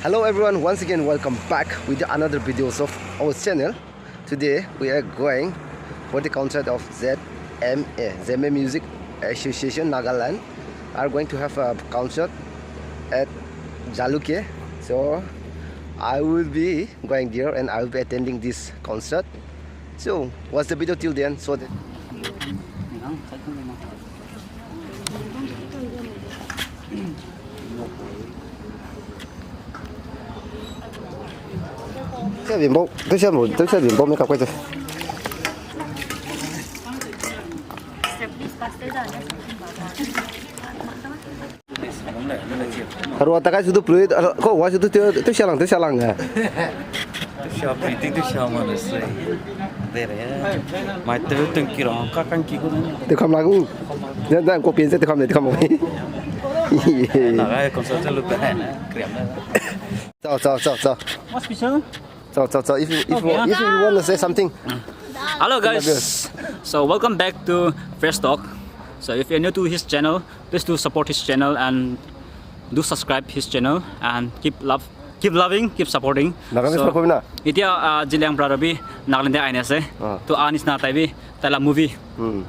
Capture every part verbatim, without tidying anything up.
Hello everyone, once again welcome back with another videos of our channel. Today we are going for the concert of Z M A, Zeme Music Association Nagaland are going to have a concert at Jalukie. So I will be going there and I will be attending this concert. So watch the video till the end so that Sia bimbo, tu sia bimbo, tu sia bimbo makeup kai tu. Harua ta kai su du plui, ko wa su du tu, tu sia lang, tu sia lang ga. Tu sia plui ting tu sia ma le se. Dere. Mai tu tung ki rong ka kan ki ku. Tu kam la gu. Dan dan ko pin se tu kam le tu kam. Na ga concert lu pe na. Kriam na. Ciao, ciao, ciao, ciao. What's special? Ciao, ciao, ciao. If you, if you, okay, if you want to say something. Hello guys. So welcome back to Fresh Talk. So if you're new to his channel, please do support his channel and do subscribe his channel and keep love, keep loving, keep supporting. Nagamese so, pa kau na? Itia, ah, Zeliang brother bi Nagaland de aine se. Ah. To anis na tai bi, tai la movie. Hmm.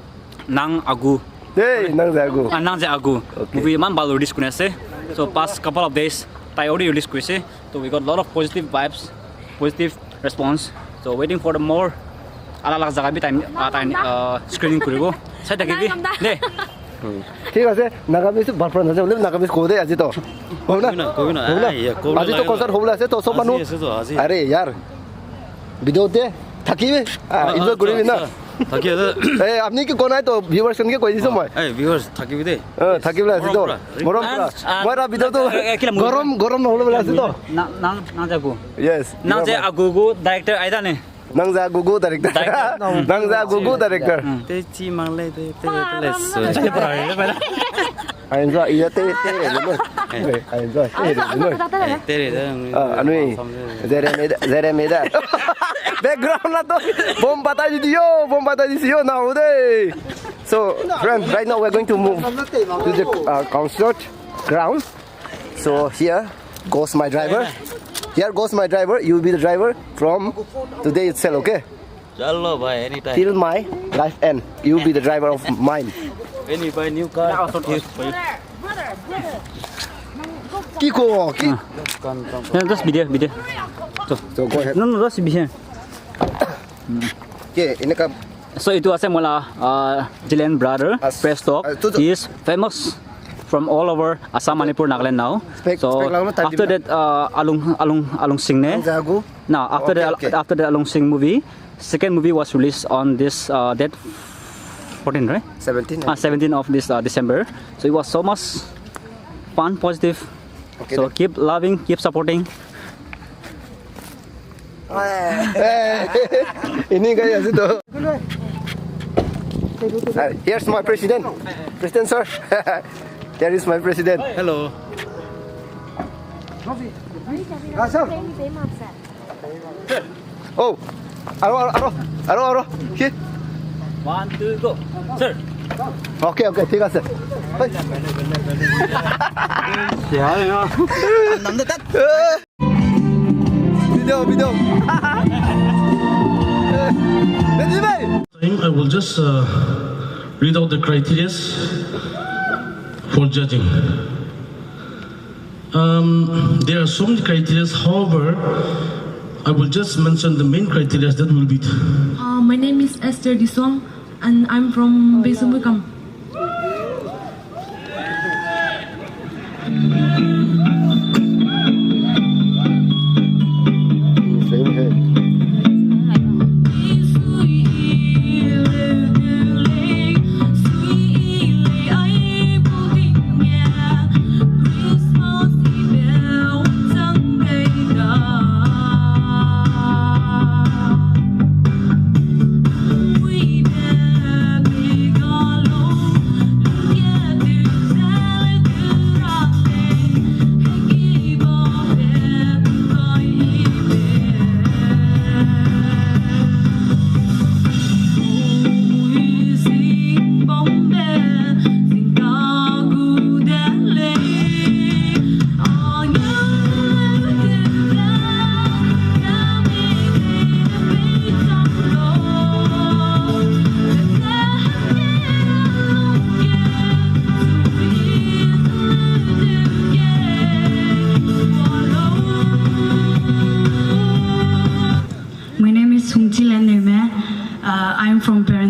Nang Agu. Hey, Nang Ze Agu. Ah, Nang Ze Agu. Okay. Movie man balu release kune se. So past couple of days, tai already release kuri se. So we got a lot of positive vibes, positive response. So waiting for the more. Ala lak jaga bi time, ah, time, uh, screening kuri go. Sai ta ki bi. Nang de. Hmm. Thik ase, Nagamese bar pra na je, Nagamese ko de aji to. Ho na? Ko na, ko na. Ho na? Ai, ya, ko na. Aji to concert ho la se to sob manu. Aji ase to, aji. Are yaar. Video de, thaki be. Ah, enjoy kuri be na. Thaki de. Eh, apni ki ko nai to viewers kan ke koi di so mai. Eh, viewers, thaki be de. Eh, thaki be la se to. Morom pra. Morom pra. Moira video to. Gorom, gorom na ho la se to. Nang, nang, Nang Ze Agu. Yes. Nang Ze Agu gu director ai da ne. Nang Ze Agu gu director. Director. Nang Ze Agu gu director. Te chi mang le, te, te, te le so. Ai enjoy, iya te, te re le no. Ai enjoy, te re le no. Eh, te re le. Ah, anui. Zere me da, zere me da. Background na to. Bom batai di yo, bom batai di yo na ho de. So, friend, right now we're going to move to the, uh, concert ground. So here goes my driver. Here goes my driver. You will be the driver from today itself, okay? Chalo bhai, anytime. Till my life end, you will be the driver of mine. When you buy new car, Kiko, ki- Come, come, come. No, just be there, be there. So, so go ahead. No, no, just be here. Okay, ini ka So itu ase mola, uh, Zeliang brother, As- Fresh Talk. Uh, tu, tu. He is famous from all over Assam, Manipur, Nagaland now. Spek- So spek lang na tadi after na. That, uh, Alung, Alung, Alung Sing ne. Nang Ze Agu. Now after Okay, the okay. After the Alung Sing movie, second movie was released on this, uh, date fourteen, right? Seventeen. Ah, seventeen of this, uh, December. So it was so much fun, positive. Okay, So then. Keep loving, keep supporting. Eh, ini kaya situ. Uh, here's my president. President, sir. Here is my president. Hello. Oh, aro, aro, aro, aro, aro. Ki? One, two, go. Sir. Okay, okay, ঠিক আছে. Hey. Video, video. Ready, bhai? Time, I will just, uh, read out the criteria for judging. Um, there are so many criteria, however, I will just mention the main criteria that will be. Uh, my name is Esther Disong, and I'm from Beisumbuikam.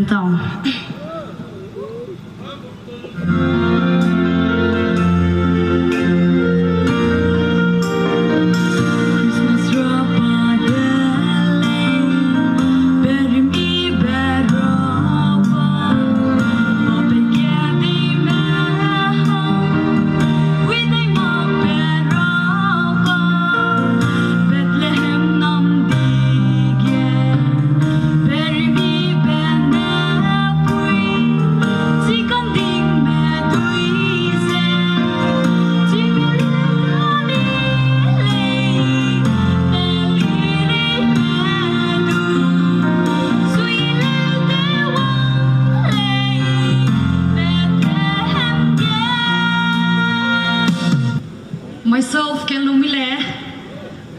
Tau. Myself, Kenlumile,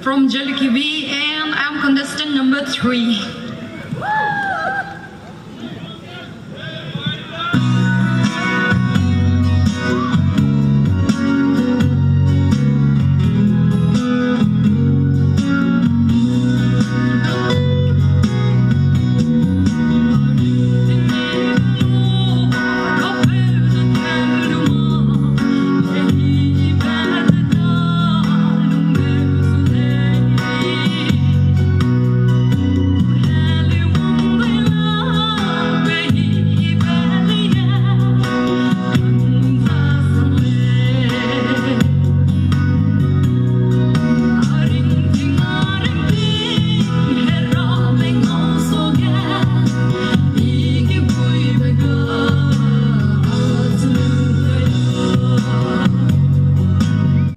from Jalukibi, and I'm contestant number three.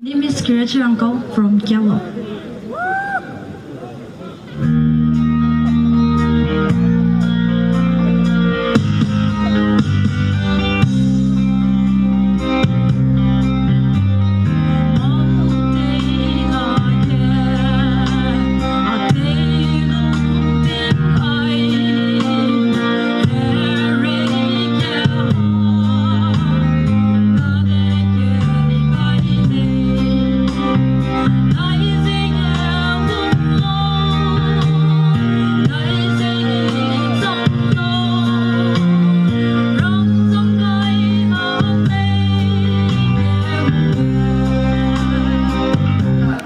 Name is Kira Chirangkau from Kialo.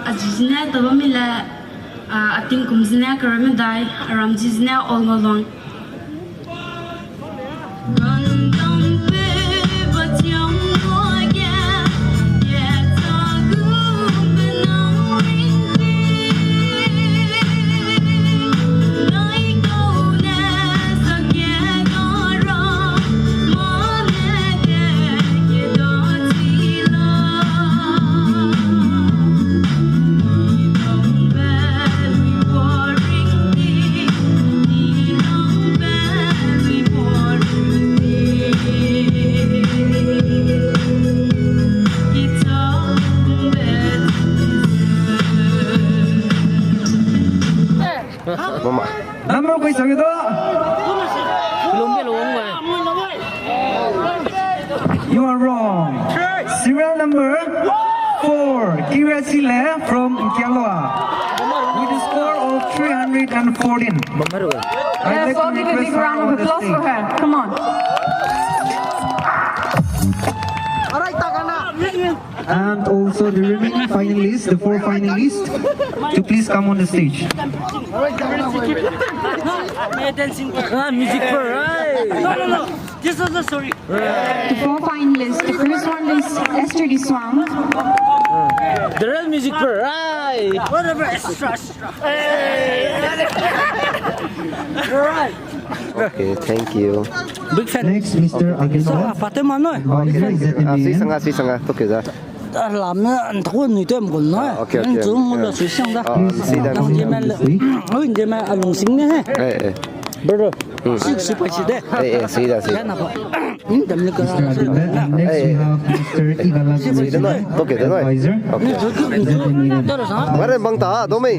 Azine tabamile, a, ating kum zine karame dai, aram ji zine all along. Mama. Number koi sang da? You are wrong. Serial number four, Kira Sile from Nkialoa, with a score of three hundred and fourteen. I'd like to request her on the stage. Come on. And also the remaining finalists, the four finalists, to please come on the stage. Ah, music for, right. No, no, no. This was a story. The four finalists. The first one is Esther Diswang. The real music for, right. Whatever, extra, extra. Hey. Right. Okay, thank you. Big fan. Next, Mister Akinto. So, ah, pate ma no. Advisor, Z M A N. Ah, si sanga, si sanga, to ke da. Ah, lam na, an thon ni tem gun na. Ah, okay, okay. Nang zung la sui sang da. Ah, si da. Nang je ma, oh, je ma, ah, long sing ne he. Eh, eh. Brother, hmm. Sik, sik pa si de. Eh, eh, si da, si da. Mister Akinto, and next we have Mister Ivala, si da no. To ke da no. Advisor. Okay. Ni zung, ni zung. Mare bang ta, do mei.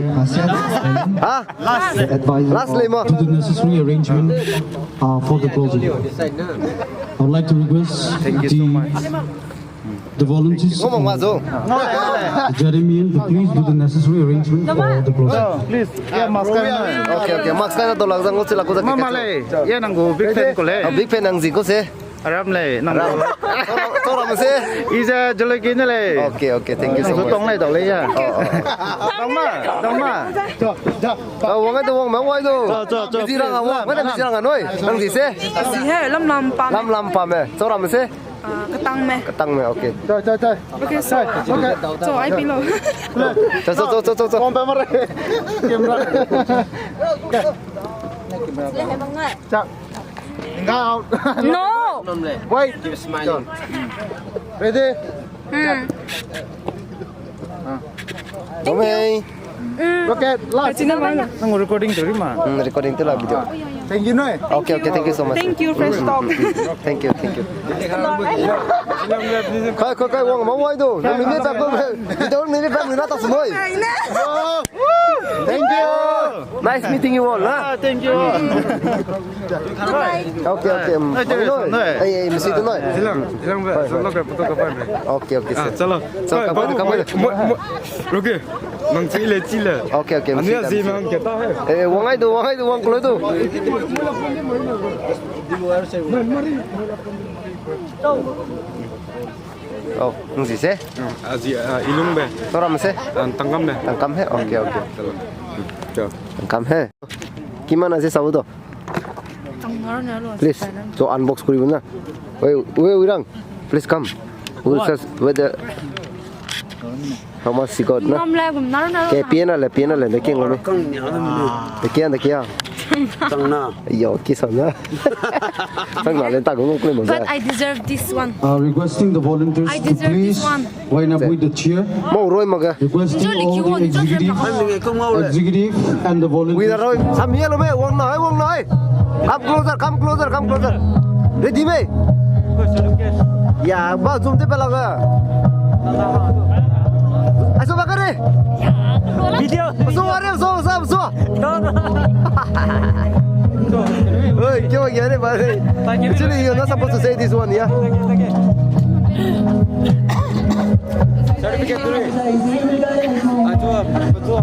Ha? Last. Last lei ma. To the necessary arrangement, uh, for the closing. I would like to request the The volunteers. Ngomong ma zo. Jeremy, please do the necessary arrangement for the closing. Please, yeah, mask kai na. Okay, okay. Mask kai na to lang zang, ngotsi la ko zang. Mama le, ya nang gu big fan ko le. Oh, big fan nang zi ko se. Aram le, nang gu. Aram. Tau ram se. Iza joloi ki ne le. Okay, okay. Thank you so much. Tong le dau le ya. Oh, oh. Dong ma, dong ma. Ah, wang ai do, wang ma, wang ai do. Cho, cho, cho. Misi rang a, wang, mana misi rang a noi. Nang zi se. Zi he, lam lam pa. Lam lam pa me. Tau ram se. Ah, ketang me. Ketang me, okay. Chai, chai, chai. Okay, so. Okay. So, I below. Chai, chai, chai, chai, chai. Phone pa mare. Camera. Chai. Hang out. No. Wait. Keep smiling. Ready? Hmm. Okay. Mm. Okay, last. Nang recording tu ri ma? Mm, recording tu la video. Thank you, noi. Okay, okay, thank you so much. Thank you, Fresh Talk. Thank you, thank you. Kai, kai, kai, wang ma wai do. Nang ni pa ko. Video ni pa ni na ta sumoi. Thank you. Nice meeting you all, ha? Ah, thank you all. Okay, okay. Ai, ai, misi tu noi. Silang, silang ba, silang ba, photo ka pa. Okay, okay, sir. Chalo. Chalo, kapai, kapai. Mo, mo, okay. Nang chi le, chi le. Okay, okay. Anu ya zi nang ke ta hai. Eh, wang ai do, wang ai do, wang kulo do. Oh, nang zi se? Azi, ah, Ilung be. Tau ram se? Ah, Tangkam be. Tangkam he? Okay, okay. Chalo. Chalo. Tangkam he. Kimana zi sau do. Please, so unbox kuri na. Wei, wei, wei rang. Please come. We'll search whether how much she got na. Ke piena le, piena le, de king lo ni. De kia, de kia. Changna. Yo, ki sa na. Changna le ta gu ngok le mo. But I deserve this one. Uh, requesting the volunteers to please line up with the chair. Mau roi ma ga. Requesting all the executive, executive and the volunteers. Wina roi, sam ye lo me, wang nai, wang nai. Come closer, come closer, come closer. Ready me? Ya, ba zoom te pe la ga. Aso ba kare. Video. Aso are, aso, aso, aso. Oi, kyo gya re ba re. Actually, you're not supposed to say this one, yeah? Certificate dulu. Atua, atua.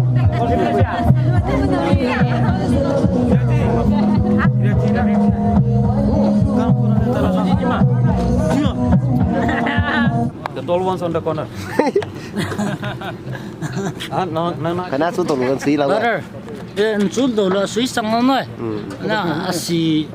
The tall ones on the corner. Ah, no, no, no. Kana chu tong sui la. Brother, eh, chu do la sui sang no noi. Hmm. Na, asi.